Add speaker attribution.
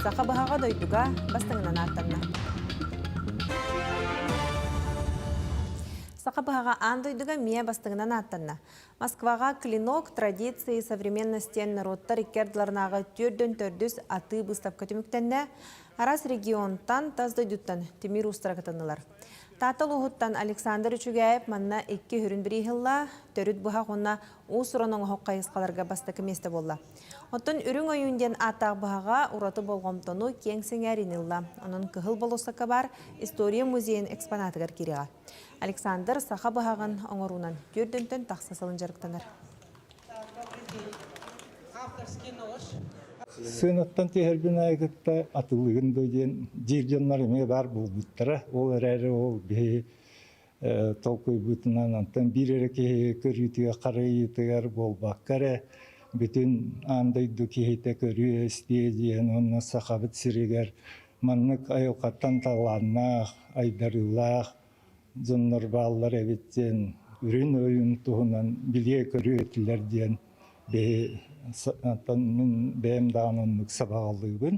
Speaker 1: Саха быһаҕа дойдуга бастыҥынан ааттанна. Саха быһаҕа аан дойдуга эмиэ бастыҥынан ааттанна. Москваҕа «Клинок традиции современности» норуоттар икки ардыларынааҕы түөрдөн төрдүс атыы быыстапка түмүктэннэ. Араас регионтан, тас дойдуттан тимир уустара кытыннылар. Таатта улууһуттан Александр Үчүгэйэп манна икки үрүн бирииһилла, төрүт быһах уонна уус-уран оҥоһук хайысхаларга бастакы миэстэ буолла. Оттон Үрүҥ ойуун диэн ааттаах быһаҕа ураты болҕомтону киэҥ сэҥээриини ылла. Онон Кыһыл болуоссакка баар история музейын экспонатыгар киириэҕэ. Александр саха быһаҕын оҥоруунан түөрдөнтөн тахса сылын дьарыктанар.
Speaker 2: Сыанаттан түһэрбин аайы кытта атыллыгын дуу диэн диир дьоннор эмиэ баар буолбуттара. Ол эрээри ол биһи толкуйбутунан онтон биир эрэ киһи көрүүтүгэр харайыытыгар буолбакка эрэ бүтүн аан дойду киһитэ көрүө истиэ диэн уонна Сахабыт сиригэр маннык айылҕаттан талааннаах, айдарыылаах дьоннор бааллар эбит диэн үрүн ойуун туһунан билиэ-көрүө этилэр диэн биһи мин бэйэм даҕаны оннук сабаҕалыыбын.